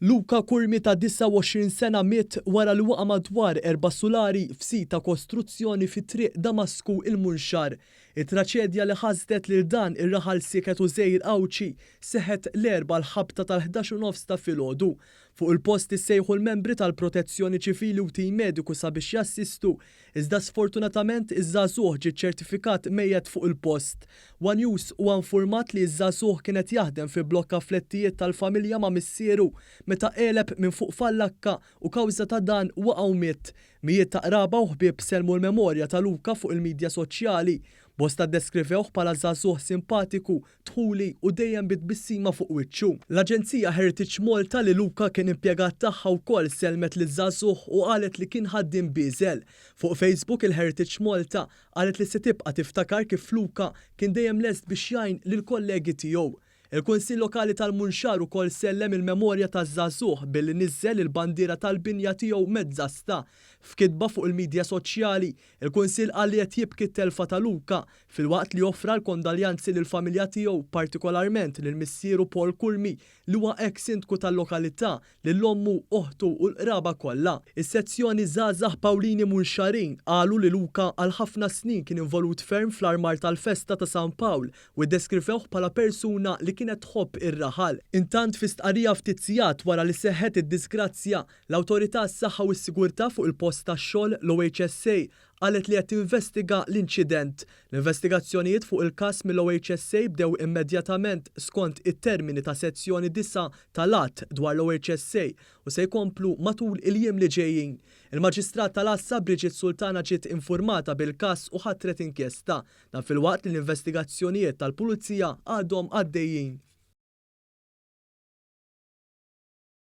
Luca Curmi ta' 29 sena miet wara li waqa' madwar erba' sulari f'sit ta' kostruzzjoni fi Triq Damasku il-Munxar. It-traċedja li ħasdet lil dan ir-raħal sieket u żgħir Għawdxi seħħet l-Erbgħa l-ħabta tal-11 u nofs ta' filgħodu. Fuq il-post issejħu l-membri tal-Protezzjoni Ċivili u tim mediku sabiex jassistu, iżda sfortunatament iż-żagħżugħ ġie ċċertifikat mejjet fuq il-post. One News huwa infurmat li ż-żagħżugħ kien qed jaħdem fi blokka flettijiet tal-familja ma' missieru meta għeleb minn fuq fallakka u kawża ta' dan waqa' u miet. Mijiet ta' qraba u ħbieb sellmu l-memorja ta' Luca fuq il-midja soċjali. Bosta ddeskrivewh bħala żagħżugħ simpatiku, dħuli u dejjem bi tbissima fuq wiċċu. L-aġenzija Heritage Malta li Luca kien impjegat tagħha wkoll sellmet liż-żagħżugħ u qalet li kien ħaddiem bieżel. Fuq Facebook il-Heritage Malta qalet li se tibqa' tiftakar kif Luca kien dejjem lest biex jgħin lill-kollegi tiegħu. Il-Kunsill Lokali tal-Munxar ukoll sellem il-memorja taż-żagħżugħ billi niżżel il-bandiera tal-binja tiegħu mezzasta. F'kitba fuq il-midja soċjali, il-Kunsill qal li qed jibki t-telfa ta' Luca, filwaqt li offra l-kondaljanzi lill-familja tiegħu, partikolarment lil missieru Paul Curmi li huwa eks Sindku tal-lokalità, lil ommu, oħtu u l-qraba kollha. Is-sezzjoni Żgħażagħ Pawlini Munxarin qalu li Luca għal ħafna snin kien involut ferm fl-armar tal-festa ta' San Pawl u iddeskrivewh bħala persuna li kienet tħobb ir-raħal. Intant fi stqarrija ftit sigħat wara li seħħet id-diżgrazzja, l-Awtorità għas-Saħħa u s-Sigurtà fuq il-Post tax-Xogħol, l-OHSA, qalet li qed tinvestiga l-inċident. L-investigazzjonijiet fuq il-każ mill-OHSA bdew immedjatament skont it-termini ta' Sezzjoni 9 tal-Att dwar l-OHSA u se jkomplu matul il-jiem li ġejjin. Il-Maġistrat tal-Għassa Bridget Sultana ġiet infurmata bil-każ u ħatret inkjesta. Dan filwaqt li l-investigazzjonijiet tal-Pulizija għadhom għaddejjin.